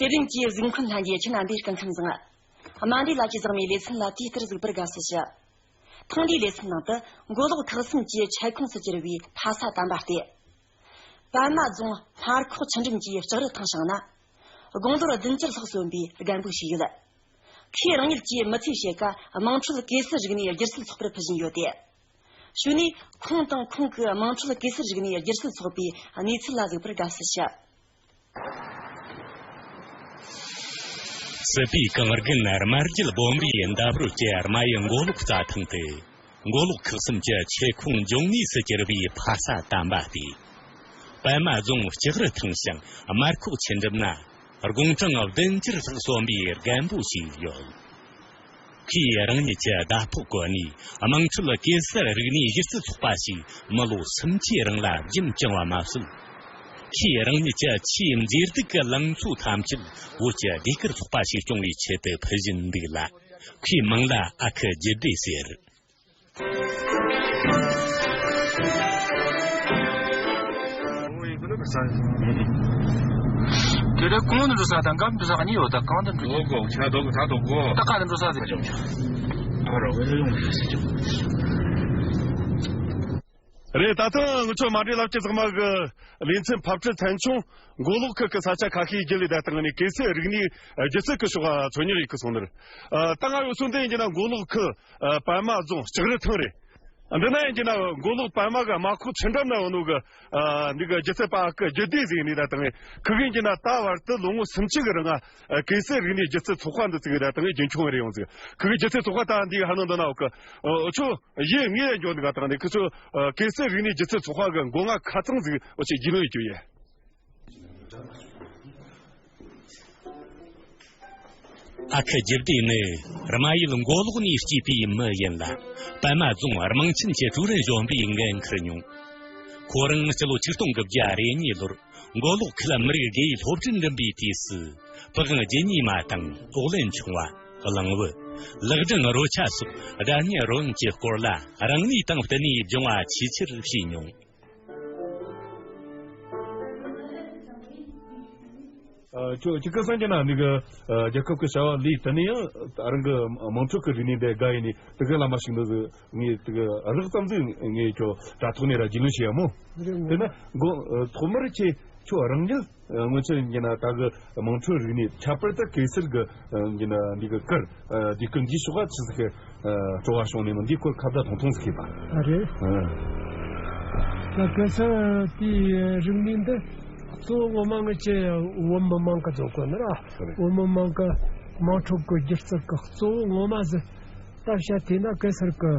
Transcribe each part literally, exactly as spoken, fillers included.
ཤེས་ལྡན་གྱི་གཟིགས་མཁན་ལྷན་རྒྱས་ཁྱེད་རྣམ་པས་སྐུ་ཁམས་བཟང་། དམའ་འབྲིང་ལ་ཅི་བཟང་མའི་ལེ་ཚན་ལ་དུས་ལྟར་གཟིགས་པར་དགའ་བསུ་ཞུ། ཐེངས་འདིའི་ལེ་ཚན་ནང་དུ་མགོ་ལོག་ཁག་གསུམ་གྱི་ཆེད་ཁོངས་སུ་གྱུར་པའི་ཕ་ས་དམ་པ་སྟེ། པདྨ་རྫོང་སྨར་ཁོག་ཆུ་འགྲམ་གྱི་ལྕགས་རི་ཐང་ཞིང་ན། དགུང་ལོར་བདུན་ཅུ་ལྷག་སོན་པའི་རྒན་པོ་ཞིག་ཡོད། ཁོས་རང་ཉིད་ཀྱི་མི་ཚེའི་ཕྱེད་ཀ་དམངས་ཁྲོད་གེ་སར་རིག་གནས་སྒྱུ་རྩལ་ཚོགས་པར་ཕུལ་བཞིན་ཡོད་དེ། གཞུག་ནས་ཁོང་དང་ཁོང་གི་དམངས་ཁྲོད་གེ་སར་རིག་གནས་སྒྱུ་རྩལ་ཚོགས་པའི་གནས་ཚུལ་ལ་གཟིགས་པར་དགའ་བསུ་ཞུ། སྲིད་པའི་གངས་རྒན་རྨ་རྒྱལ་སྦོམ་པའི་འདབས་རོལ་གྱི་རྨ་ཡུལ་མགོ་ལོག་རྩྭ་ཐང་དུ། མགོ་ལོག་ཁག་གསུམ་གྱི་ཆེད་ཁོངས་འབྱུང་གནས་སུ་གྱུར་པའི་ཕ་ས་དམ་པ་སྟེ། པདྨ་རྫོང་ལྕགས་རི་ཐང་ཞིང་སྨར་ཁོག་ཆུ་འགྲམ་ན་དགུང་གྲངས་བདུན་ཅུ་ལྷག་སོན་པའི་རྒན་པོ་ཞིག་ཡོད། ཁོས་རང་ཉིད་ཀྱི་ཟླ་ཕོགས་བཀོལ་ནས་དམངས་ཁྲོད་གེ་སར་རིག་གནས་གཞི་རྩའི་ཚོགས་པ་ཞིག་མི་ལོ་སུམ་ཅུའི་རིང་ལ་རྒྱུན་བསྐྱངས་པ་མ་ཟད། ཁོས་རང་ཉིད་ཀྱི་ཆེས་མཛེས་སྡུག་གི་ལང་ཚོ་ཐམས་ཅད་བོད་ཀྱི་ཟློས་གར་ཚོགས་པ་ཞིག་སྐྱོང་བའི་ཆེད་དུ་ཕུལ་བཞིན་འདུག་ལ། ཁོའི་མིང་ལ་ཨ་ཁུ་རྒྱུད་སྡེ་ཟེར། དེ་རེ་གོང་དུ་འགྲོ་ས་དང་སྐབས་འགྲོ་ས་གཉིས་ཡོད། ད་གང་དུ་འགྲོ་རྒྱུ། ཆ་དོག་ཆ་དོག་གོ། ད་ག་དུ་འགྲོ་ས་ཟེར། ཨ་རོ་ཡོང་ཟེར་གྱི། རེད། ད་ཐེངས་ང་ཚོ་དམའ་འབྲིང་ལབ་ཀྱི་ཚང་མ་གི་ལེ་ཚན་ཕབ་ཁྲིད་ཚན་ཆུང་མགོ་ལོག་ཁུལ་གྱི་ས་ཆ་ཁ་ཤས་བརྒྱུད་ལས་ད་བཏང་ནས་གེ་སར་རིག་གནས་སྒྱུ་རྩལ་གྱི་ཕྱོགས་ཚོ་གཉེར་ཡེད་གི་སོང་ནི་རེད། ད་ང་ཡོད་སོང་དེ་ཡིན་གྱི་ན་མགོ་ལོག་ཁུལ་པདྨ་རྫོང་ལྕགས་རི་ཐང་རེད། འདི་ན་ཡིན་གྱི་ན་མགོ་ལོག་པདྨ་གི་རྨ་ཁོག་ཆུ་འགྲམ་ན་ཡོད་ནོ་གི་འདི་གི་སྒྱུ་རྩལ་པ་ཨ་ཁུ་རྒྱུད་སྡེ་ཟེར་ནི་ད་བཏང་ངས་ཁུ་གིན་གྱི་ན་ད་བར་དུ་ལོ་ངོ་སུམ་ཅུ་གི་རིང་ང་གེ་སར་རིག་གནས་སྒྱུ་རྩལ་ཚོགས་པ་འདི་ཚོ་གི་ད་བཏང་ངས་རྒྱུན་འཁྱོངས་རེ་ཡོང་ཟིག་ཁུ་གི་སྒྱུ་རྩལ་ཚོགས་པ་ད་འདི་ཧ་ནང་འདི་ན་ཨོ་ཁུ་ཨོ་ཆོ། ཡེ་ངས་འཇོན་ག་དང་ནི་ཁི་ཚོ་གེ་སར་རིག་གནས་སྒྱུ་རྩལ་ཚོགས་པ་གི་མགོ་རྔ་ཁ་ཚང་ཟིག་འོ་ཆེ་རྒྱུས་ལོན་ཡོད་རྒྱུ་ཡེ། ཨ་ཁུ་རྒྱུད་སྡེ་ནི་རྨ་ཡུལ་མགོ་ལོག་ནས་སྐྱེས་པའི་མི་ཡིན་ལ། པདྨ་རྫོང་རྨང་ཆེན་གྱི་ཀྲུའུ་རེན་གཞོན་པའི་འགན་འཁུར་མྱོང་། ཁོ་རང་སྤྱི་ལོ་ཆིག་སྟོང་དགུ་བརྒྱ་རེ་གཉིས་ལོར་མགོ་ལོག་ཁུལ་མི་རིགས་དགེ་ཡེས་སློབ་གྲྭར་འགྲིམ་པའི་དུས་སུ། པི་ཝང་རྒྱུད་གཉིས་མ་དང་ཨོག་ལན་ཆུང་བ། གླང་བུ། ལག་སྒྲོན་རོལ་ཆ་སོགས་སྒྲ་སྙན་རོལ་མོའི་སྐོར་ལ་རང་ནུས་དང་བསྟུན་ནས་སྦྱོང་བ་ཆེས་ཆེར་བྱས་མྱོང་། ཨ། ཁྱོད་ཁྱེད་སྐལ་བཟང་གྱི་ན་འདི་གི་ཨ། རྒྱལ་ཁབ་ཀྱི་བྱ་བ་ལས་དེ་ནས་ཡང་རང་གི་དམངས་ཁྲོད་ཀྱི་རིག་གནས་དེ་དགའ་ཡིན་ནས་དེ་གི་བླ་མ་ཞིག་འདུག་ཟེར། ངས་དེ་གི་རགས་ཙམ་ཟིག་ངས་ཁྱོད་དྲ་ཐོག་ནས་ར་རྒྱུས་ལོན་བྱེད་ཡ་མོ། རེད། དེ་ན་མགོ་ཐོག་མར་ཁྱེད་ཁྱོད་རང་ཉིད་སྔོན་ཆད་ཡིན་ན་ད་གི་དམངས་ཁྲོད་རིག་གནས་ཁྱད་པར་དུ་གེ་སར་གི་ཡིན་ན་འདི་གི་གར་དེ་ཀུན་གྱི་ཕྱོགས་ཆི་ཟིག་གི་སྤྲོ་བ་བྱུང་ནས་མོ་འདི་སྐོར་ཁ་བརྡ་ཐུང་ཐུང་ཟིག་བྱེད་པ། ཨ་རེད། ཨ། ད་གེ་སར་དེའི་རིག་གནས་འདི་གཙོ་བོ་ངོ་མ་ངི་ཆེ་བོད་མི་མང་གི་རྫོགས་གོ་ནི་ར། ཨ་རེད། བོད་མི་མང་གི་དམངས་ཁྲོད་གི་སྒྱུ་རྩལ་གི་གཙོ་བོ་ངོ་མ་ཟིག་ད་བཤད་དེ་ན་གེ་སར་གི་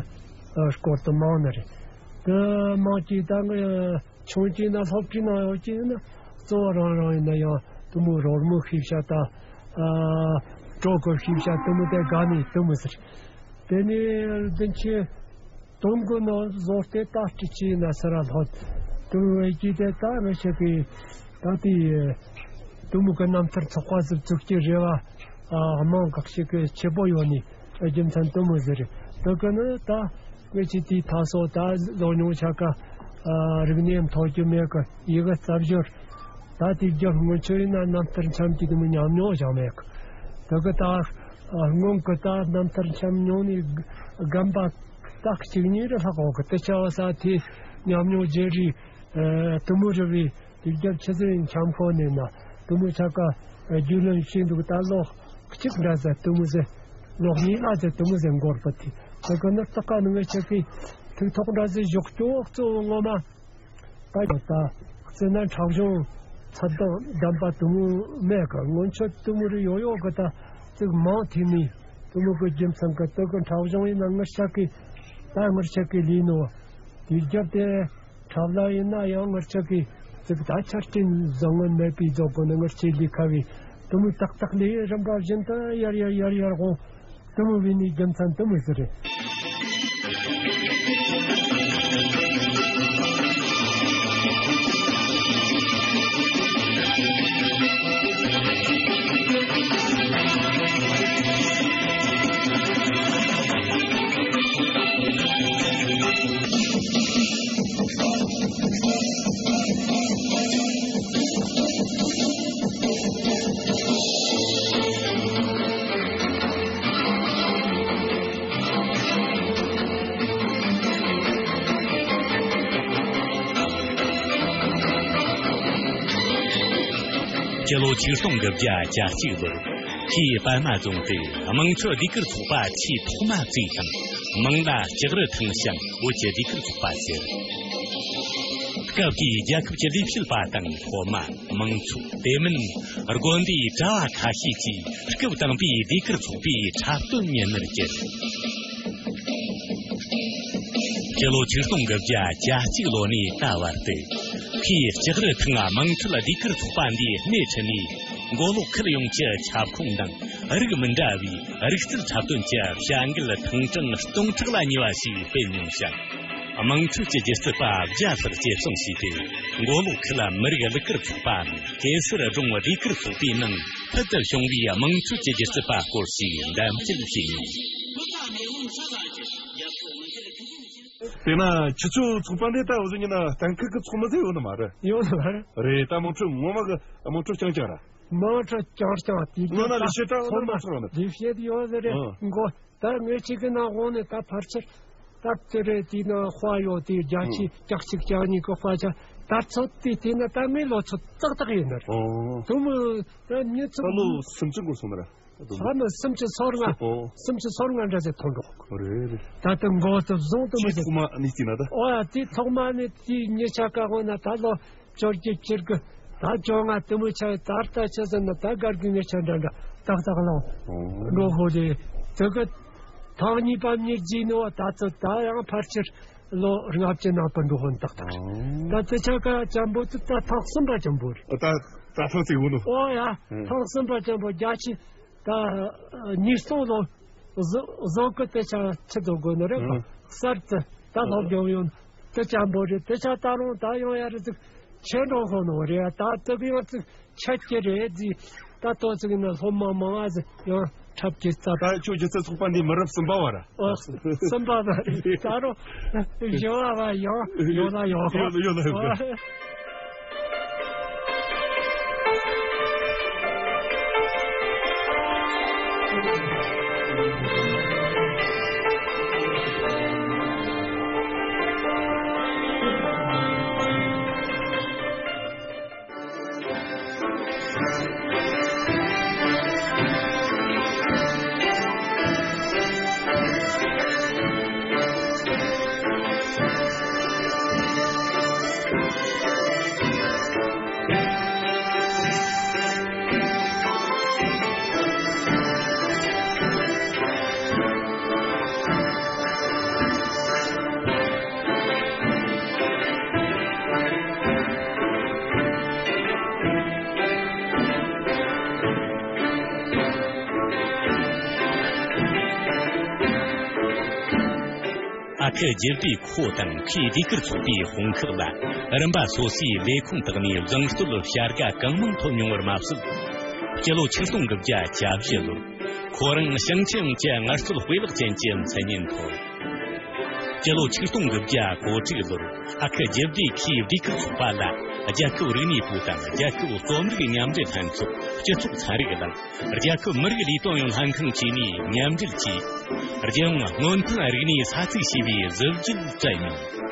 སྐོར་དུ་མང་ནི་རེད། དེ་མང་གི་ད་ངི་ཆུང་གི་ན་སློབ་གྲྭའི་ནང་ཡོད་ཀྱི་ཡིན་ན་གཙོ་བོ་རང་རང་ཡིན་ན་ཡང་དུ་མོ་རོལ་མོ་ཤེས་བྱ་ད་ཨ་གྲོགས་གི་ཤེས་བྱ་དུ་མོ་དེ་དགའ་ནི་དུ་མོ་ཟེར། དེ་ནས་བདུན་ཆེ་དོན་གོ་ནོ་བཟོ་སྟེ་ད་སྤྲི་ཆེ་ན་སི་ར་ལྷོད་དུ་མོ་བའི་གི་དེ་ད་ངི་ཆེ་གི་ད་དེ་དུ་མོ་གི་རྣམ་ཐར་ཚོགས་པ་ཟིག་བཙུགས་ཀྱི་རེ་བ་ཨ་མང་གི་ཤེས་གི་ཆེ་པོ་ཡོད་ནི་རྒྱུ་མཚན་དུ་མོ་ཟེར། དུ་གི་ནི་ད། ངེད་ཀྱི་དེའི་ཐ་སོ་ད་ལོ་ཉུང་ཆ་ག་ཨ་རིག་གནས་མཐོ་རྒྱུ་མེད་གི་ཡི་གེ་རྩ་བཞུར། ད་དེ་རྒྱབ་སྔོན་ཆད་ཡིན་ན་རྣམ་ཐར་འཆམ་གྱི་དེ་མོ་ཉམས་མྱོང་བཞག་མེད་གི། དེ་གི་ད་ཨ་སྔོན་གི་ད་རྣམ་ཐར་འཆམ་མྱོང་ནས་རྒན་པ་ད་གཅིག་གཉིས་རེ་ལྷག་འོང་གི། དེ་ཆ་བ་ས་དེ་ཉམས་མྱོང་བརྗེ་རེས་ཨ་དུ་མོ་རེ་བའི། དེ་རྒྱབ་ཆི་ཟེར་འཆམ་ཁོ་ནས་ན་དུ་མོ་ཆ་ག་རྒྱུས་ལོན་བྱས་འདུག་ད་ལོ་གཅིག་འདྲ་ཟེར་དུ་མོ་ཟེར། ལོ་གཉིས་ལ་ཟེར་དུ་མོ་ཟེར་འགོར་པ་དེ་དེ་ག་ནི་ཏག་ཀ་ནི་ངེད་ཆ་གི་ཐུགས་ཐོག་འདྲ་ཟེར་བཞོག་ཀྱོག་གཙོ་བོ་ངོ་མ། ད་ཡང་ད་རྩི་ན་འཁྲབ་གཞུང་ཚད་དང་ལྡན་པ་དུ་མོ་མེད་གི། སྔོན་ཆད་དུ་མོ་རེ་ཡོད་ཡོད་གི། ད་ཅིག་མང་ཐེ་ནི་དུ་མོ་གི་རྒྱུ་མཚན་གི་དེ་གི་འཁྲབ་གཞུང་ཡིན་ན་ངེད་ཆ་གི་ད་ངེད་ཆ་གི་ལས་ནོ་དེ་རྒྱབ་དེ། འཁྲབ་ལ་ཡིན་ན་ཡང་ངར་ཆ་གི་ཅིག་ད་ཆ་རྐྱེན་བཟང་ངན་མེད་པའི་རྫོགས་སྒོ་ནས་ངར་ཆེ་ལི་ཁ་བའི་དུ་མོ་ཏག་ཏག་ལས་རིམ་པ་བཞིན་དུ་ཡར་ཡར་ཡར་ཡར་འོང་། དུ་མོ་བའི་ནི་རྒྱུ་མཚན་དུ་མོ་ཟེར། སྤྱི་ལོ་ཆིག་སྟོང་དགུ་བརྒྱ་གྱ་གཅིག་ལོར་ཁུལ་པད་མ་རྫོང་དུ་དམངས་ཁྲོད་ཟློས་གར་ཚོགས་པ་ཆེས་ཐོག་མ་བཙུགས་ཤིང་། མིང་ལ་ལྕགས་རི་ཐང་ཞིང་བོད་ཀྱི་ཟློས་གར་ཚོགས་པ་ཟེར། སྐབས་དེའི་རྒྱལ་ཁབ་ཀྱི་ལས་བྱེད་པ་དང་སློབ་མ། མང་ཚོགས། དེ་མིན་དགོན་སྡེའི་གྲྭ་བ་ཁ་ཤས་ཀྱིས་སྐབས་དང་པོའི་ཟློས་གར་ཚོགས་པའི་འཁྲབ་སྟོན་ཉན་ནར་གྱུར། སྤྱི་ལོ་ཆིག་སྟོང་དགུ་བརྒྱ་གྱ་གཅིག་ལོ་ནས་ད་བར་དུ་ཁུལ་ལྕགས་རི་ཐང་དམངས་ཁྲོད་ཟློས་གར་ཚོགས་པ་འདིའི་སྣེ་ཁྲིད་ནས་མགོ་ལོག་ཁུལ་ཡོངས་ཀྱི་ཁྱབ་ཁོངས་ནང་རིགས་མི་འདྲ་བའི་རིག་རྩལ་འཁྲབ་སྟོན་གྱི་བྱ་འགུལ་ཐེངས་གྲངས་སྟོང་ཕྲག་ལ་ཉེ་བ་ཞིག་སྤེལ་མྱོང་ཞིང་། དམངས་ཁྲོད་ཀྱི་སྒྱུ་རྩལ་པ་བརྒྱ་ལྷག་གཅེས་སྐྱོང་བྱས་ཏེ། མགོ་ལོག་ཁུལ་མི་རིགས་གླུ་གར་ཚོགས་པའམ་གེ་སར་སྒྲུང་ཟློས་གར་ཚོགས་པའི་ནང་ཕུལ་དུ་བྱུང་བའི་དམངས་ཁྲོད་ཀྱི་སྒྱུ་རྩལ་པ་སྐོར་ཞིག་འགྲེམས་སྤེལ་བྱས་མྱོང་། དེས་ན་ཁྱེད་ཚོའི་ཚོགས་པ་འདི་ད་འུ་ཚོ་ཡིན་ན་གཏན་འཁེལ་གྱི་ཚོགས་མི་ཟིག་ཡོད་ནི་མ་རེད། ཡོད་ནི་མ་རེད། རེད། ད་དམངས་ཁྲོད་ངོ་མ་གི་དམངས་ཁྲོད་རྐྱང་རྐྱང་ར། དམངས་ཁྲོད་རྐྱང་རྐྱང་དེ་ངོ་ན་ལས་བྱེད་གྲྭ་བ་ཚོགས་མ་ལས་བྱེད་ཡོད་ཟེར་རེད། ཨང་། མགོ་ད་ངས་ཅིག་གི་ནང་འོང་ནས་ད་ཕལ་ཆེར་ད་དེ་རེད། དེའི་ནང་དཔའ་ཡོད་དེ་རྒྱ་ཆེ་ཀྱག་གཅིག་ཀྱག་གཉིས་ཀྱི་དཔའ་ཆ་ད་ཚོད་དེ་དེ་ན་ད་ངའི་ལོ་ཚོད་ཏག་ཏག་ཡིན་ནི་རེད། ཨོ། དུ་མོ་ད་མྱི་ཚོ་ད་ལོ་སུམ་ཅུ་འགོར་སོང་ནི་རེད། ད་ནི་སུམ་ཅུ་སོ་ལྔ། ཨོ། སུམ་ཅུ་སོ་ལྔ་འདྲ་ཟེར་ཐོན་འགྲོ། རེད་རེད། ད་ལྟ་མགོ་ཐོབ་བཟུང་དུ་མི་ཅི་ཟེར། ཐོག་མ་ནས་བལྟས་ན་ད། ཨོ་ཡ། དེ་ཐོག་མ་ནས་དེ་མྱི་ཆ་ག་འོང་ན་ད་ལོ་བཅོ་བརྒྱད་བཅུ་དགུ། ད་བཅོ་ལྔ་དུ་མོ་ཆ་ད་ལྟ་ཆ་ཟེར་ན་ད་གར་གི་ངེད་ཆ་འདྲ་འདྲ་ཏག་ཏག་ལོ། ཨོ། འགྲོ་ཧོ་ལེ། དེ་གི་ཐང་གཉིས་པ་མྱི་རྗེས་ནོ་ད་ཚོད་ད་ཡང་ཕལ་ཆེར་ལོ་ལྔ་བཅུ་ནང་དུ་འགྲོ་ཧོན་ཏག་ཏག་རེད། ཨོ། ད་དེ་ཆ་ག་ཅན་པོ་དེ་ད་ཐང་གསུམ་པ་ཅན་པོ་རེད། ཨོ། ད་ད་ཐང་ཚིག་འོ་ནོ། ཨོ་ཡ། ཨང་། ཐང་གསུམ་པ་ཅན་པོ་རྒྱ་ཆེ། ད་ཉིས་སྟོང་ལོ་བཟོ་བཟོ་གི་དེ་ཆ་ཆི་ཚོ་དགོས་ནི་རེད། ཨང་། གསར་དུ་ད་སློབ་སྦྱོང་ཡོང་དེ་ཅན་པོ་རེད། དེ་ཆ་ད་རུང་ད་ཡོང་ཡ་རེད་ཅིག་ཆེ་འགྲོ་ཧོ་ནོ་རེད། ད་དེ་གི་ཡང་ཅིག་ཆད་ཀྱི་རེད་ཟེ། ད་ལྟོ་ཅིག་ན་སློབ་མ་མང་ང་ཟེ་ཡང་འཁྲབ་ཀྱི་རྩ། ད་ཁྱོད་སྒྱུ་རྩལ་ཚོགས་པ་འདི་མི་རབས་གསུམ་པ་བ་ར། ཨོ། གསུམ་པ་བ་རེད། ད་རུང་བཞི་བ་བ་ཡང་ཡོད་ལ་ཡོད། ཡོད་ལ་ཡོད་ལ་ཡོད། ཨོ། ཨ་ཁུ་རྒྱལ་པོའི་ཁོ་དང་ཁོའི་ཟློས་གར་ཚོགས་པའི་དཔུང་ཁག་ལ་རིམ་པ་སོ་སོའི་ལས་ཁུངས་དག་ནས་རྫོང་སྟོད་བྱ་དགའ་གང་མང་ཐོབ་མྱོང་བར་མ་ཟད། སྤྱི་ལོ་ཆིག་སྟོང་དགུ་བརྒྱ་གྱ་བཞི་ལོར་ཁོ་རང་ཞིང་ཆེན་ཡོངས་ཀྱི་ངལ་རྩོལ་དཔེ་ལེགས་ཅན་གྱི་མཚན་སྙན་ཐོབ། སྤྱི་ལོ་ཆིག་སྟོང་དགུ་བརྒྱ་གོ་དྲུག་ལོར་ཨ་ཁུ་རྒྱལ་པོས་ཁོའི་ཟློས་གར་ཚོགས་པ་ལ་རྒྱལ་ཁབ་རིག་གནས་པུའུ་དང་རྒྱལ་ཁབ་རྩོམ་རིག་མཉམ་འབྲེལ་ལྷན་ཚོགས་སྤྱི་ཚོགས་ཚན་རིག་དང་རྒྱལ་ཁབ་མི་རིགས་ལས་དོན་ཡོད་ལྷན་ཁང་བཅས་ནས་མཉམ་འབྲེལ་གྱིས། རྒྱལ་ཡོངས་སྔོན་ཐོན་རིག་གནས་ས་ཚིགས་ཞེས་པའི་གཟི་བརྗིད་སྤྲད་མྱོང་།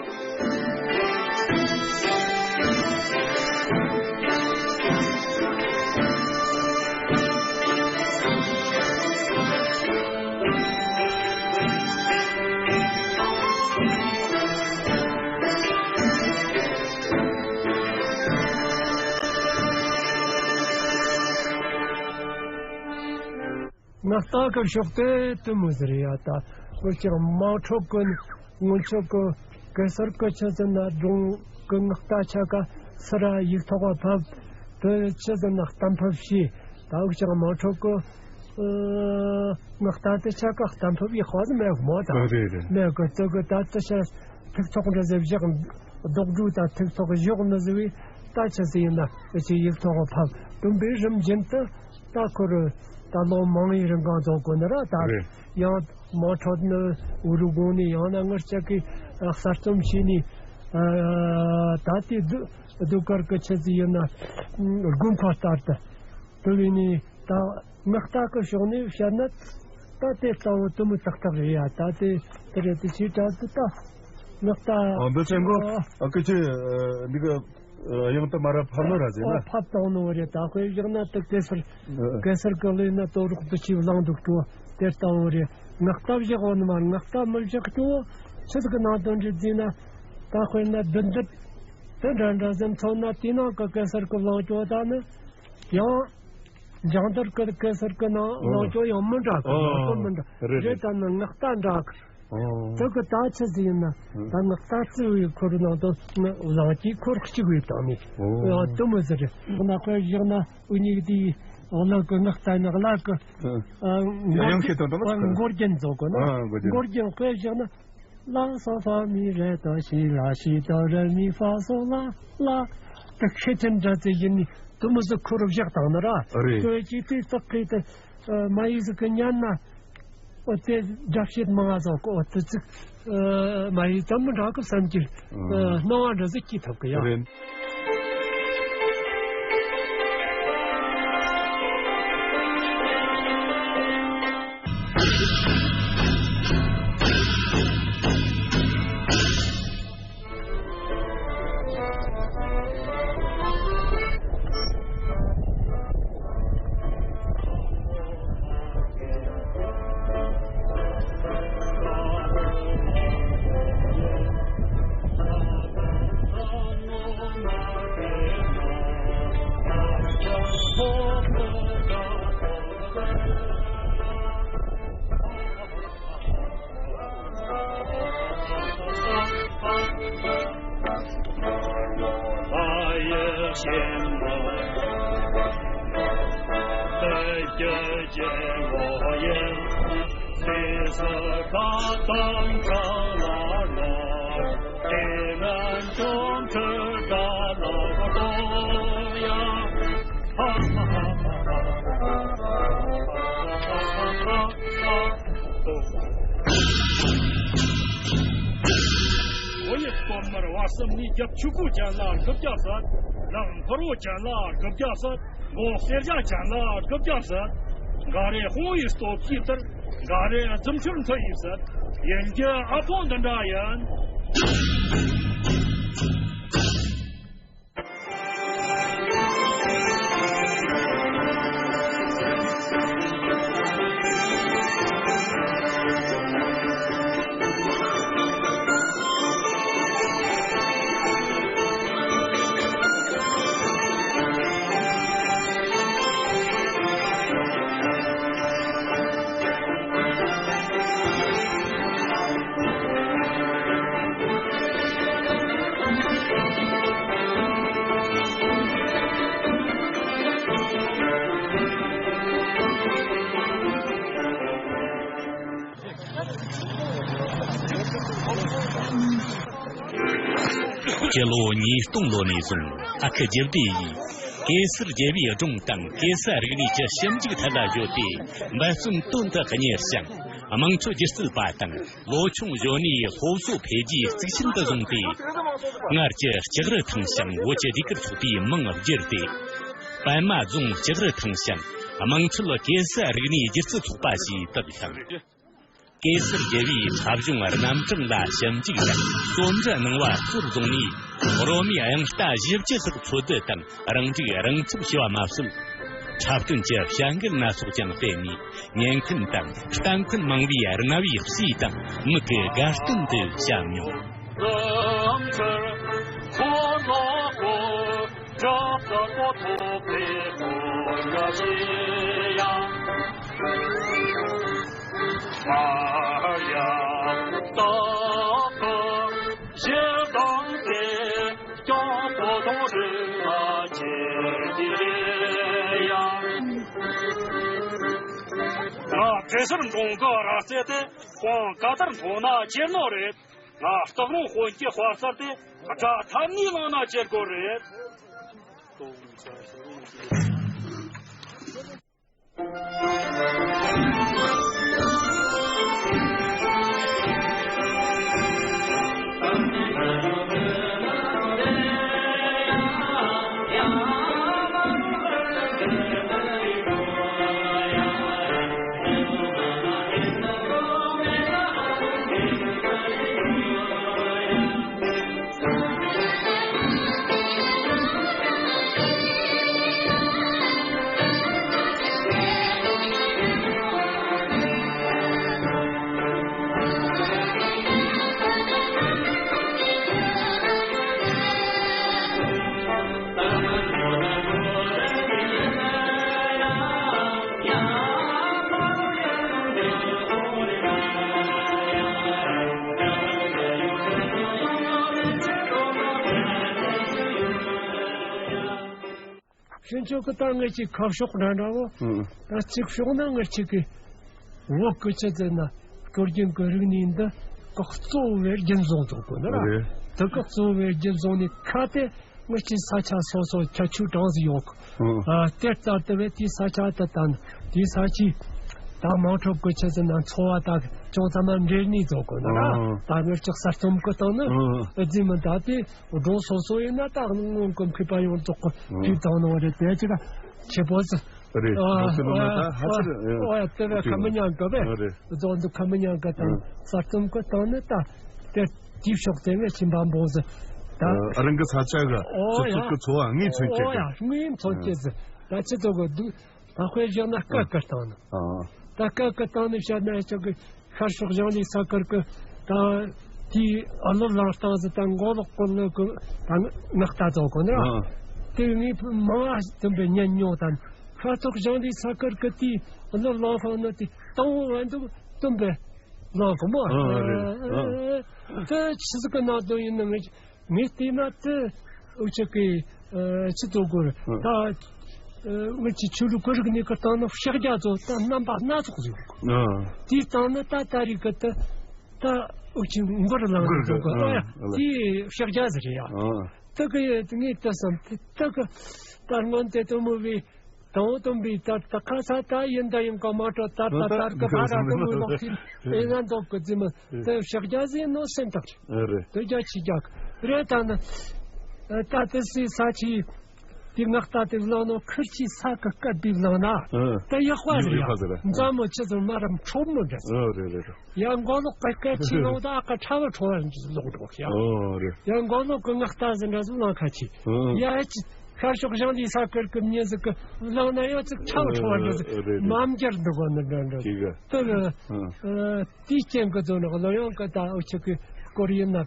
ངག་རྟགས་ཀྱི་ཕྱོགས་དེ་དུ་མོ་ཟེར་ཡ་ད། འུ་ཅག་དམངས་ཁྲོད་ཀུན་སྔོན་ཆད་ཀྱི་གེ་སར་གྱི་ཆི་ཟེར་ན་སྒྲུང་གི་ངག་རྟགས་ཆ་ག་སི་ར་ཡིག་ཐོག་ཕབ། དེ་ཆི་ཟེར་ན་གཏམ་ཕབ་བྱས། ད་འུ་ཅག་དམངས་ཁྲོད་ཀྱི་ངག་རྟགས་དེ་ཆ་ག་གཏམ་ཕབ་ཡིག་ཧོ་ཟི་མེད་གི་མོ་ད། ཨ་རེད་རེད། མེད་གི་དེ་གི་ད་དེ་ཆ་ཐིག་ཐོག་འདྲ་ཟེར་བཞག་རྡོག་སྒྲུག་དང་ཐིག་ཐོག་བཞག་ནི་ཟེར་བས་ད་ཆི་ཟེར་ཡིན་ན་འུ་ཅག་ཡིག་ཐོག་ཕབ་དུམ་པའི་རིམ་བཞིན་དུ། ད་ཁོ་རུ་ད་ལོ་མང་ཡི་རིང་གང་རྫོགས་དགོས་ནི་ར་ད། རེད། ཡང་དམངས་ཁྲོད་ནི་འུ་རུ་དགོན་ནས་ཡང་ན་ངར་ལྕགས་ཀྱི་གསར་རྩོམ་བྱས་ནས་ད་དེ་ཟློས་གར་གྱི་ཆི་ཟིག་ཡིན་ན་དགོས་མཁོ་ལྟར་དུ་དུ་བས་ནས་ད་ངག་རྟགས་ཀྱི་ཕྱོགས་ནས་བཤད་ན་ད་དེ་རྩ་བོ་དུ་མི་ཏག་ཏག་རེད་ཡ། ད་དེ་དེ་རེད་དེ་ཆེ་དྲག་ཏུ་ད་ངག་རྟགས། ཨ་འདི་ཆེན་པོ་ཨ་ཀི་ཆེ་འདི་ག་དབྱངས་དུ་མ་ར་ཕབ་ནོ་ར་ཟེར་ན། ཨོ་ཕབ་བཏང་ནོ་རེད། ད་དཔེ་བཞག་ན་དུ་གེ་སར། ཨ། གེ་སར་གི་ལུས་ན་དོ་རོག་དུ་ཆིབས་བླངས་འདུག་ཅོ་དེ་ལྟ་བུ་རེད། ངག་རྟ་བཞག་འོ་ནི་མ་ངག་རྟ་མི་བཞག་ཅོ་ཆི་ཟིག་གི་ནང་དོན་རེད་ཟེར་ན། ད་དཔེར་ན་བདུད་འདུལ་དེ་འདྲ་འདྲ་ཟེར་མཚོན་ན་དེ་ནང་གི་གེ་སར་གི་བླངས་ཅོ་ད་ནི་ཡང་། འཇང་དར་གི་གེ་སར་གི་ནང་ཨོ། ནང་ཅོ་ཡང་མི་འདྲ་གི་ཨོ། ནང་ཅོ་མི་འདྲ་རེད་རེད། རེད། ད་ནི་ངག་རྟ་འདྲ་གི་ཨོ། དེ་གི་ད་ཆི་ཟིག་ཡིན་ན། ཨོ། ད་ངག་རྟ་རྩི་བའི་འཁོར་ནང་དུ་ནི་བླངས་ཀྱི་འཁོར་གཅིག་ཡོད་དང་ནི། ཨོ། ཡང་དུ་མི་ཟེར་རེད། ང་དཔེ་བཞག་ན་འུ་གཉིས་དེའི་ཨོ་ལག་གི་ངག་རྟ་ནི་ལག་གི་ཨོ། ཨ། ཡང་ཡང་ཤེས་དང་དང་མ་ཟེར། མགོ་རྒྱན་བཟོ་གོ་ན། ཨ། མགོ་རྒྱན། མགོ་རྒྱན་དཔེ་བཞག་ན། ལ་སོ་ཧྥ་མི་རེ་དོ་ཞི་ལ་ཞི་དོ་རེ་མི་ཧྥ་སོ་ལ་ལ། དེ་ཤེས་ཅན་འདྲ་ཚེ་ཡིན་ནི་དུ་མི་སུ་ཁུ་རུ་བཞག་དང་ནི་ར། རེད། དོ་ཅི་ཚེ་སྟག་གི་དེ་མ་ཡིག་ཟིག་གི་ཉན་ན། ཨོ་དེ་སྒྲ་བཤད་མང་ང་ཟོག་གི་ཨོ་དེ་ཚིག་མ་ཡིག་ཙམ་མི་འདྲ་གི་བསམ་གྱི་ཨ། སྣང་བ་འདྲ་ཟིག་སྐྱེ་ཐུབ་གི་ཡ། རེད། བོད་ཡུལ་སྟོད་སྨད་བར་གསུམ་ནས། རྒྱབ་ཆོས་སྐུ་ཅན་ལ་དགུ་བརྒྱ་བསད། ནང་ཕུར་བུ་ཅན་ལ་དགུ་བརྒྱ་བསད། འོག་གསེར་བྱ་ཅན་ལ་དགུ་བརྒྱ་བསད། འགའ་རེ་དཔུང་བའི་སྟོབས་ཀྱིས་བཏུལ། འགའ་རེ་རྫུ་འཕྲུལ་མཐུ་ཡིས་བསད། ཡིན་རྒྱུ་ཨ་ཕོ་འདི་འདྲ་ཡིན། སྤྱི་ལོ་ཉིས་སྟོང་ལོ་ནས་བཟུང་ཨ་ཁུ་རྒྱལ་བདེ་ཡིས་གེ་སར་རྒྱལ་བའི་སྒྲུང་དང་གེ་སར་རིག་གནས་ཀྱི་ཞིབ་འཇུག་ཐད་ལ་བརྗོད་དེ་འབད་བརྩོན་དོན་དུ་གཉེར་ཞིང་། དམངས་ཁྲོད་སྒྱུ་རྩལ་པ་དང་ལོ་ཆུང་གཞོན་ནུའི་སློབ་གསོ་འཕེལ་རྒྱས་གཙིགས་ཆེན་དུ་བཟུང་སྟེ། སྔར་གྱི་ལྕགས་རི་ཐང་ཞིང་བོད་ཀྱི་ཟློས་གར་ཚོགས་པའི་མིང་བསྒྱུར་ཏེ། པད་མ་རྫོང་ལྕགས་རི་ཐང་ཞིང་དམངས་ཁྲོད་གེ་སར་རིག་གནས་སྒྱུ་རྩལ་ཚོགས་པ་ཞེས་བཏགས་དང་། གེ་སར་རྒྱལ་བའི་འཁྲབ་གཞུང་རྣམ་གྲངས་ལ་ཞིབ་འཇུག་དང་རྩོམ་འབྲི་གནང་བ་གཙོར་བཟུང་ནས། རོལ་མོའི་དབྱངས་རྟ་བཞི་བཅུ་ལྷག་འཚོལ་སྡུད་དང་རང་སྒྲིག་རང་ཚབ་བྱས་པ་མ་ཟད། འཁྲབ་སྟོན་གྱི་བྱ་འགུལ་སྣ་ཚོགས་ཀྱང་སྤེལ་ནས། ཉན་མཁན་དང་ལྟ་མཁན་མང་བས་རྣ་བའི་གསོས་དང་མིག་གི་དགའ་སྟོན་དུ་བྱས་མྱོང་། ང་གེ་སར་འབྲོང་གི་རྭ་རྩེ་དེ་ཁོང་ཀ་དར་མཐོང་ན་ཁྱེར་ནོ་རེད། ང་སྟག་རོང་དཔོན་གྱི་དཔའ་རྩལ་དེ་དགྲ་ཐབ་ནས་བླངས་ན་ཁྱེར་དགོས་རེད། དེ་ཚོ་གི་ད་ངེད་ཀྱི་ཁ་ཕྱོགས་འདྲ་འདྲ་བོ། ཨང་། ད་གཅིག་ཕྱོགས་ན་ངེད་ཅག་གི་བོད་ཀྱི་ཆི་ཟེར་ན། སྲོལ་རྒྱུན་གྱི་རིག་གནས་འདི་གི་གཙོ་བོ་བའི་རྒྱུན་བཟུང་འདུག་གོ་ནི་ར། རེད། དེ་གི་གཙོ་བོ་བའི་རྒྱུན་བཟུང་ནས་ཁ་དེ་ངེད་ཀྱི་ས་ཆ་སོ་སོ་ཁྱད་ཆོས་གྲངས་སུ་ཡོད་གི། ཨང་། ཨ། དེ་ལྟར་དུ་བས་དེའི་ས་ཆ་དེ་དང་དེའི་ས་ཆའི་ད་དམངས་ཁྲོད་ཀྱི་ཆི་ཟེར་ན་འཚོ་བ་ད་ཅུང་ཙམ་མ་འདྲེས་ནས་འདུག་གོ་ནི་ར། ཨང་། ད་ངེད་ཅག་གསར་རྩོམ་གི་སྟེང་ནི། ཨང་། ཨེ་ཟིན་མི་འདུག་དེ། སྒྲུང་སོ་སོ་ཡིན་ན་ད་སྔོན་གྱི་མཁས་པ་ཡོངས་རྫོགས་ཀྱིས་ཨང་བྲིས་བཏང་གནང་བ་རེད། དེ་ཅི་ལ་ཆེ་པོ་ཟིག་རེད། ཨ་སྒྲུང་ཟེར་ནོ་ན་ད་ཨ་ཕལ་ཆེར་ཨ་ཨ་དེ་བས་ཁ་མི་ཉན་གི་བས། ཨ་རེད། རྫོགས་འདུག་ཁ་མི་ཉན་གི་དང་ཨ་གསར་རྩོམ་གི་སྟེང་ནི་ད་དེ་དེའི་ཕྱོགས་དེ་ངས་ཕྱིན་པ་འབོག་ཟིག་ད་ཨ་རང་གི་ས་ཆ་གི་ཨོ་སོ་སོ་ཡ་གི་འཚོ་བ་དངོས་མཚོན་ཨོ་ཡ་བྱེད་གི་དངོས་མཚོན་ཨ་བྱེད་ཟིག་ད་ཅི་ཐུབ་གི་འདུག་ད་དཔེ་བཞག་ན་སྐད་ཀྱི་སྟེང་ནི། ཨ། ད་སྐད་ཀྱི་སྟེང་ནི་བཤད་ན་ཅག་གི་ཤར་ཕྱོགས་ཞིང་ལས་ས་ཁུལ་གྱི་ད་དེའི་ཨ་ལོ་ལང་སྟངས་ཟིག་ད་མགོ་ལོག་གོ་ལོག་གི་ད་ངག་རྟ་ཚོ་གོ་ནི་ར། ཨ། དེ་ངས་མང་བ་སྟོན་པའི་ཉན་མྱོང་དང་། ཤར་ཕྱོགས་ཞིང་ལས་ས་ཁུལ་གྱི་དེའི་ཨ་ལོ་ལང་སྟངས་ནི་དེ་དང་བོ་ང་འདུག་སྟོན་པའི་ལང་གོ་མོ། ཨ་རེད། ཨ། དེ་ཆི་ཟིག་གི་ནང་དོན་ཡིན་ནི་ངས། ངས་བལྟས་ན་དེ་འུ་ཅག་གི་ཨ་ཆི་ཐུབ་གི་རེད། ཨ། ད་ཨ་འུ་ཅག་ཆོས་ལུགས་ཀྱི་རིག་གནས་ཀྱི་སྟེང་ན་ཕྱག་རྒྱ་ཚོ་ད་རྣམ་པ་སྣ་ཚོགས་ཡོད། ཨ། དེའི་སྟེང་ན་ད་ད་རེས་ཀྱི་ད་ད་འུ་ཅག་མགུར་ལངས་མགུར་ནས་འདུག་གི། ཨ། ཨ་ཡ། ཨ་ལ། དེ་ཕྱག་རྒྱ་ཟིག་རེད་ཡ། ཨ། དེ་གི་ངས་ལྟ་བསམ་དེ་དེ་གི་ད་སྔོན་དེ་དུ་མོ་བའི། དང་པོ་སྟོན་པའི་ད་ད་ཁ་ས་ད་ཡིན་ད་ཡིན་ག་མ་སྤྲོ་ད་ད་ད་ག་བ་ར་གི་མི་ལོག་གི་ཨེ་ན་འདོག་གི་ཙི་མ་དེ་ཕྱག་རྒྱ་ཟིན་ནོ་སེམས་ཐག་རེད། ཨ་རེད། དེ་རྒྱ་ཆི་རྒྱ་གི་རེད། ད་ནི་ད་དེ་སི་ས་ཆི་དེ་ངག་རྟ་དེ་བླངས་ནོ་ཁིར་ཆི་ས་གི་སྐད་དེ་བླངས་ན་ཨ་ད་ཡག་པ་ཡག་རེད་ཡ། པ་ཟེར། མཛའ་མོ་ཆི་ཟིག་མ་རམ་ཁྲོམ་མོ་འདྲ་ཟིག་ཨ་རེད་རེད་རེད། ཡ་མགོ་ལོག་གི་སྐད་ཆི་ལོག་ད་ཨ་ཀ་ཁྲ་བ་ཁྲོ་བ་ལོག་འགྲོ་ཡ། ཨོ་རེད། ཡ་མགོ་ལོག་གི་ངག་རྟ་ཟིག་འདྲ་ཟིག་བླངས་ཁ་ཆི་ཨ་ཡ་ཆི། ཤར་ཕྱོགས་ཞིང་ལས་ས་ཁུལ་གྱི་མྱི་ཟིག་གི་བླངས་ན་ཡང་ཅིག་ཁྲ་བ་ཁྲོ་བ་འདྲ་ཟིག་ཨ་རེད་རེད། མ་འགྱུར་འདུག་ག་ནི་འདྲ་འདྲ་དེ་གི་དེ་གི་ཨ་དེའི་རྐྱེན་གྱིས་ཚོ་ནི་གླུ་དབྱངས་ཀྱི་ད་འུ་ཅག་གི་སྐོར་ཡིན་ན་ད་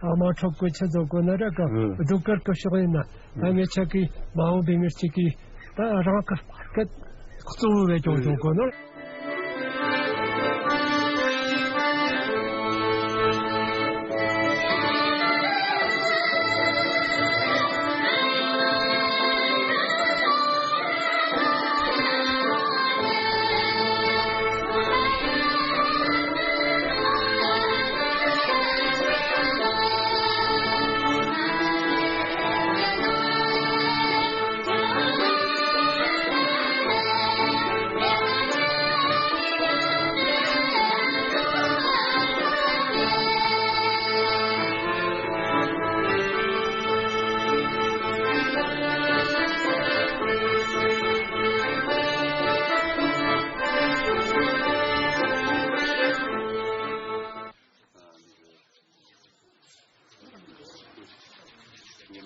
དམངས་ཁྲོད་ཀྱི་ཆི་ཚོ་གོ་ནི་རེད་གི་ཨ་ཟློས་གར་གྱི་ཕྱོགས་ཡིན་ན་ད་ངེད་ཅག་གི་མ་འོངས་པའི་མི་ཅིག་གིས་ད་རང་གི་སྐད་གཙོ་བོ་བས་ཀྱང་བཟོ་དགོས་ནོ།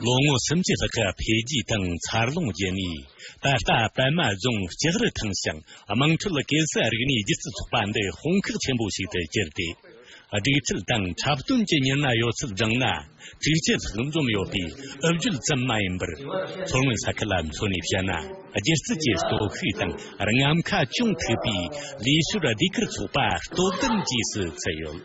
ལོ་ངོ་སུམ་ཅུ་ལྷག་གི་འཕེལ་རྒྱས་དང་འཚར་ལོངས་བརྒྱུད་ནས། ད་ལྟ་པད་མ་རྫོང་ལྕགས་རི་ཐང་ཞིང་དམངས་ཁྲོད་ཀེ་སི་རིག་གནས་སྒྱུ་རྩལ་ཚོགས་པ་འདི་དཔུང་ཁག་ཆེན་པོ་ཞིག་ཏུ་གྱུར་ཏེ། སྒྲིག་ཆས་དང་འཁྲབ་སྟོན་གྱི་མྱི་སྣ་ཡོད་ཚད་བགྲངས་ན་དྲུག་ཅུ་ལྷག་འཛོམས་ཡོད་པའི་འུ་བརྗོད་ཙམ་མ་ཡིན་པར། མཚོ་སྔོན་ས་ཁུལ་ལ་མཚོན་ནས་བཤད་ན། སྒྱུ་རྩལ་གྱི་སྟོབས་ཤུགས་དང་རྔམ་ཁ་ཅུང་མཐུག་པའི་ལས་ཞོར་ཟློས་གར་ཚོགས་པ་སྟོབས་ལྡན་ཅེས་སུ་བརྩི་ཡོད།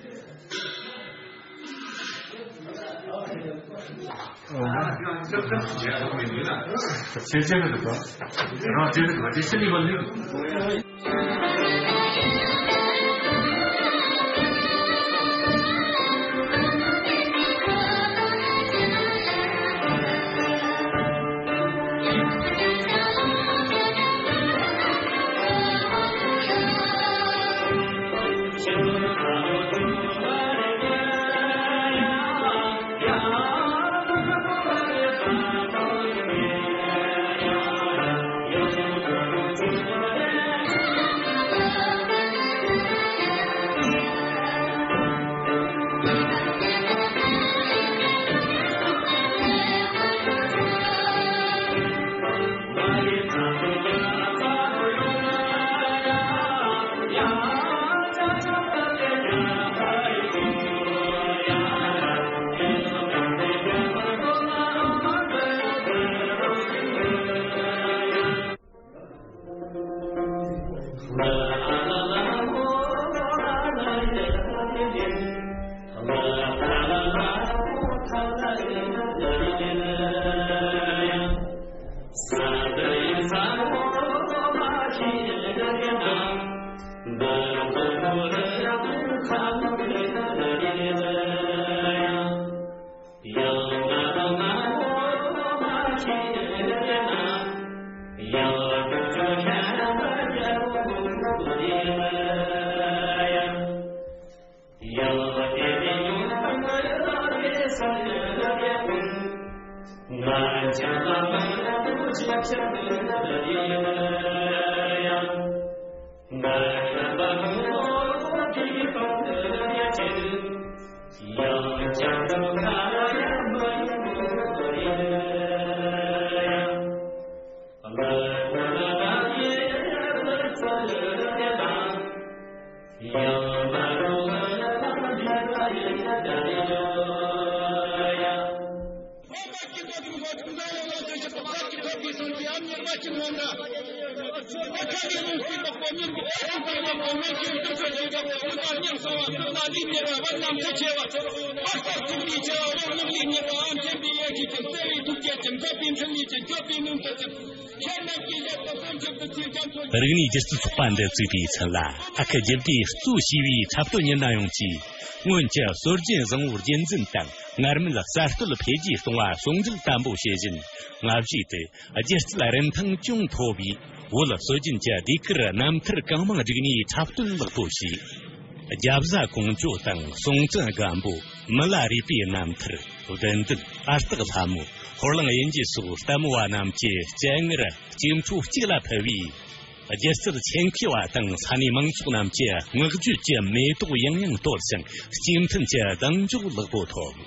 རིག་གནས་སྒྱུ་རྩལ་ཚོགས་པ་འདི་བཙུགས་པའི་ཚུན་ལ། ཨ་ཁུ་རྒྱུད་སྡེའི་གཙོ་བྱས་པའི་འཁྲབ་སྟོན་ཉིན་ན་ཡོངས་ཀྱིས། སྔོན་གྱི་སྲོལ་རྒྱུན་བཟང་བོ་རྒྱུན་འཛིན་དང་སྔར་མེད་གསར་གཏོད་འཕེལ་རྒྱས་གཏོང་བ་ཟུང་འབྲེལ་དམ་པོ་བྱེད་བཞིན། སྔ་གཞུག་ཏུ་སྒྱུ་རྩལ་རིན་ཐང་ཅུང་མཐོ་བའི་བོད་སྲོལ་རྒྱུན་གྱི་ཟློས་གར་རྣམ་ཐར་གང་མང་བསྒྲིགས་ནས་འཁྲབ་སྟོན་ལེགས་པོ་བྱས། རྒྱ་བཟའ་ཀོང་ཇོ་དང་སྲོང་བཙན་སྒམ་པོ། མི་ལ་རས་པའི་རྣམ་ཐར། བདུད་འདུལ། ཨ་སྟག་ལྷ་མོ། ཧོར་གླིང་དབྱིན་ཇི་སོགས་ལྟད་མོ་བ་རྣམས་ཀྱི་སྤྱན་སྔར་སྐྱེས་འཕྲོ་གཅིག་ལ་ཕུལ་བས། སྒྱུ་རྩལ་ཆེད་མཁས་པ་དང་ས་གནས་མང་ཚོགས་རྣམས་ཀྱི་བསྔགས་བརྗོད་ཀྱི་མེ་ཏོག་ཡང་ཡང་གཏོར་ཞིང་། སྐྱེ་ཕྲེང་གི་གདེང་འཇོག་ལེགས་པོ་ཐོབ།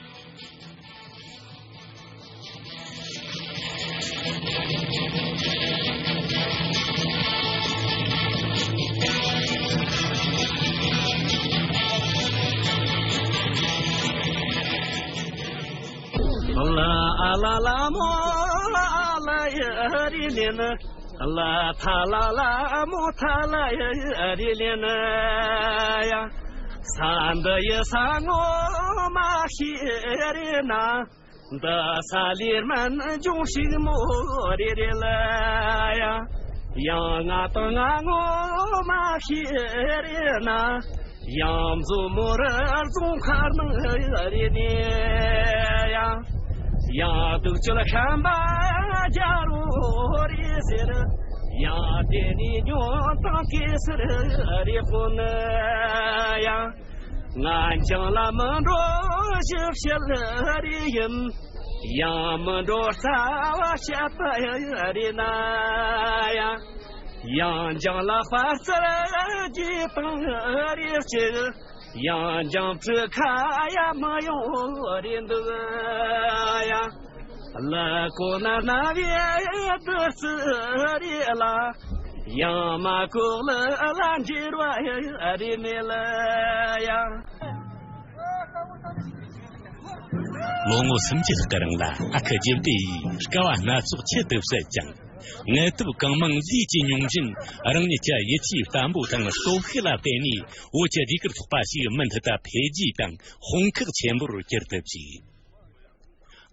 ལ་ཨ་ལ་ལ་མོ་ཨ་ལ་ཡ་རི་ལེ་ན། ལ་ཐ་ལ་ལ་མོ་ཐ་ལ་ཡ་རི་ལེ་ན་ཡ། ས་འདི་ཡི་ས་ངོ་མ་ཤེས་རེ་ན། འདི་ས་ལེར་མན་ལྗོངས་ཤིག་མོ་རེ་རེ་ལ་ཡ། ཡང་ང་དང་ང་ངོ་མ་ཤེས་རེ་ན། ཡང་མཛོ་མོ་ར་རྫོང་མཁར་ནང་རེ་ནས་ཡ། ཡང་སྡུག་སྤྱོད་ཤན་པ་རྒྱ་རོ་རེ་ཟེར། ཡང་དེ་ནས་ཉོན་དང་གེ་སར་རེ་ཧོ་ནི་ཡ། ང་འཇང་ལ་མི་འགྲོ་ཞིབ་བཤད་རེ་ཡིན། ཡང་མི་འགྲོ་རྩ་བ་བཤད་པ་རེ་ན་ཡ། ཡང་འཇང་ལ་དཔའ་རྩལ་གྱི་དང་རེ་གཅིག། ཡང་འཇང་ཕྲུ་ཁ་ཡ་མ་ཡོང་རེ་འདུག་ཡ། ལ་གོ་ན་ན་བའི་བདུད་རྩི་རེ་ལ། ཡང་མ་གོག་ལ་ལ་འབྲེལ་བ་རེ་མེད་ལ་ཡ། ལོ་ངོ་སུམ་ཅུ་ལྷག་གི་རིང་ལ་ཨ་ཁུ་རྒྱུད་སྡེ་ཡིས་དཀའ་བ་སྣ་ཚོགས་ཁྱད་དུ་བསད་ཀྱང་། ངལ་དུབ་གང་མང་ལས་ཀྱིས་མྱོང་བཞིན། རང་ཉིད་ཀྱི་ཡིད་ཆེས་བརྟན་པོ་དང་སྟོབས་ཤུགས་ལ་བརྟེན་ནས། བོད་ཀྱི་ཟློས་གར་ཚོགས་པ་ཞིག་མུ་མཐུད་དུ་འཕེལ་རྒྱས་དང་དཔུང་ཁག་ཆེན་པོར་གྱུར་ཐུབ་ཅིང་།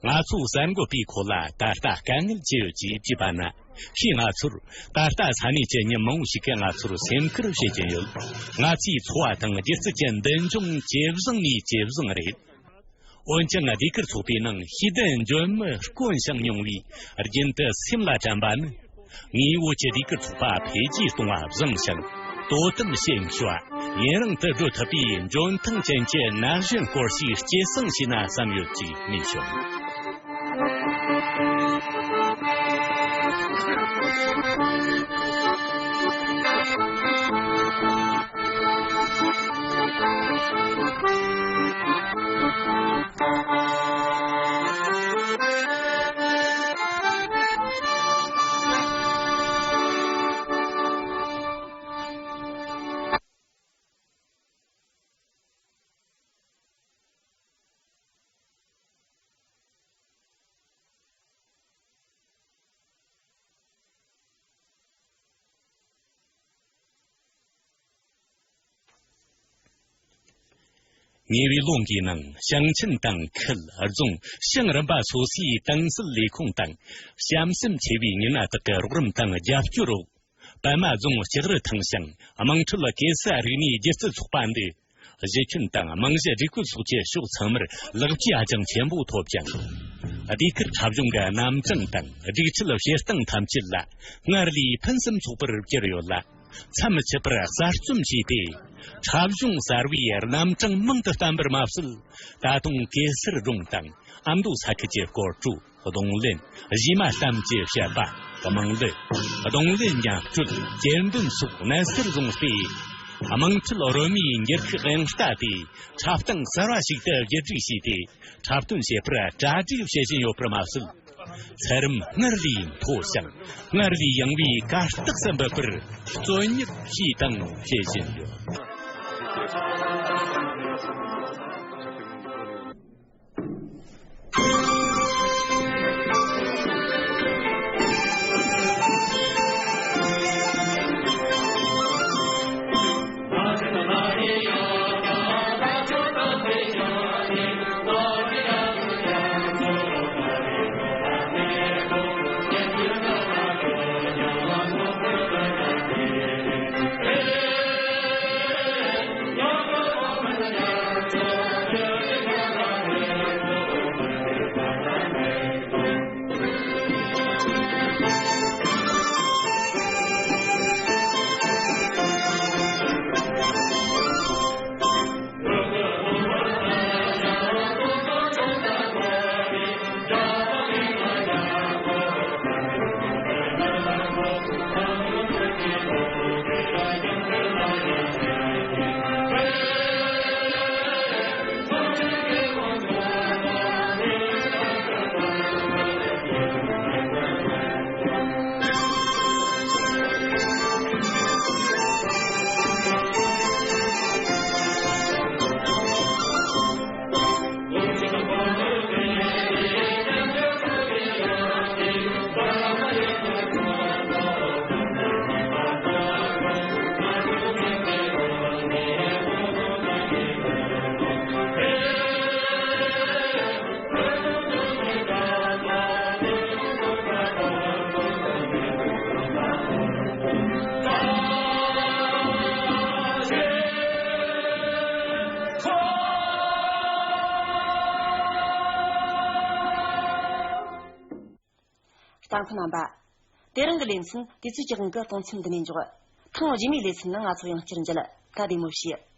ང་ཚོ་གསར་འགོད་པས་ཁོ་ལ་ད་ལྟ་དཀའ་ངལ་ཅི་ཡོད་ཅེས་དྲིས་པ་ན། ཁོས་ང་ཚོར། ད་ལྟ་ས་གནས་ཀྱི་མི་མང་བོ་ཞིག་གིས་ང་ཚོར་སེམས་ཁུར་བྱེད་ཀྱིན་ཡོད། ང་ཚོའི་འཚོ་བ་དང་སྒྱུ་རྩལ་གྱི་མདུན་ལྗོངས་ཇེ་བཟང་ནས་ཇེ་བཟང་རེད། འོན་ཀྱང་ཟློས་གར་ཚོགས་པའི་ནང་ཤེས་ལྡན་འཇོན་མི་དཀོན་ཞིང་ཉུང་བས། རྒྱུན་དུ་སེམས་ལ་དྲན་པ་ནི། ངས་བོད་ཀྱི་ཟློས་གར་ཚོགས་པ་འཕེལ་རྒྱས་གཏོང་བ་བཟང་ཞིང་། དོ་དམ་བྱེད་ཤུགས་ཡུན་རིང་དུ་སྒྲུབ་ཐུབ་པའི་འཇོན་ཐང་ཅན་གྱི་ན་གཞོན་སྐོར་ཞིག་སྐྱེད་སྲིང་བྱས་ན་བསམ་ཡོད་ཅེས་སྨྲས་བྱུང་། ཉེ་བའི་ལོ་འགའི་ནང་ཞིང་ཆེན་དང་ཁུལ་རྫོང་ཞིང་རིམ་པ་སོ་སོའི་ཏང་སྲིད་ལས་ཁུངས་དང་། བྱམས་སེམས་ཆེ་བའི་མི་སྣ་དག་གི་རོགས་རམ་དང་རྒྱབ་སྐྱོར་འོག་པདྨ་རྫོང་ལྕགས་རི་ཐང་ཞིང་དམངས་ཁྲོད་གེ་སར་རིག་གནས་སྒྱུ་རྩལ་ཚོགས་པ་འདི། གཞི་ཁྱོན་དང་རྨང་གཞི་སྒྲིག་བཀོད་སོགས་ཀྱི་ཕྱོགས་ཚང་མར་ལེགས་བཅོས་ཧ་ཅང་ཆེན་པོ་ཐོབ་ཅིང་། སྡེ་ཁུལ་འཁྲབ་གཞུང་གི་རྣམ་གྲངས་དང་སྒྲིག་ཆས་བྱེད་སྟངས་ཐམས་ཅད་ལ་སྔར་ལས་ཕུན་སུམ་ཚོགས་པར་གྱུར་ཡོད་ལ། མཚམས་ཆད་པར་གསར་རྩོམ་བྱས་ཏེ། འཁྲབ་གཞུང་གསར་བའི་རྣམ་གྲངས་མང་དུ་བསྟན་པར་མ་ཟད། ད་དུང་གེ་སར་སྒྲུང་དང་ཨ་མདོ་ས་ཁུལ་གྱི་སྐོར་བྲོ། རྡུང་ལེན། གཞས་མ་གཏམ་གྱི་བཤད་པ། དམངས་གླུ། རྡུང་ལེན་མཉམ་སྤྲོད། གྱེར་འདོན་སོགས་གནས་སར་བཟུང་སྟེ། དམངས་ཁྲོད་རོལ་མོའི་འགྱུར་ཁུག་དབྱངས་རྟ་དེ་འཁྲབ་སྟངས་གསར་བ་ཞིག་ཏུ་བསྒྱུར་བསྒྲིགས་བྱས་ཏེ། འཁྲབ་སྟོན་བྱེད་པར་གྲ་སྒྲིག་བྱེད་བཞིན་ཡོད་པར་མ་ཟད། ཚད་རིམ་སྔར་ལས་མཐོ་ཞིང་སྔར་ལས་ཡངས་པའི་གར་སྟེགས་སུ་འབུད་པར་རྩོལ་བསྙེག་བྱས་དང་བྱེད་བཞིན་ཡོད། ལྟ་མཁན་རྣམ་པ། དེ་རིང་གི་ལེ་ཚན་དུས་ཚོད་ཀྱི་དབང་གིས་གཏོང་མཚམས་འདི་ནས་འཇོག་ཐེངས་རྗེས་མའི་ལེ་ཚན་ནང་ང་ཚོ་ཡང་བསྐྱར་མཇལ། ད་བདེ་མོ་བྱོས།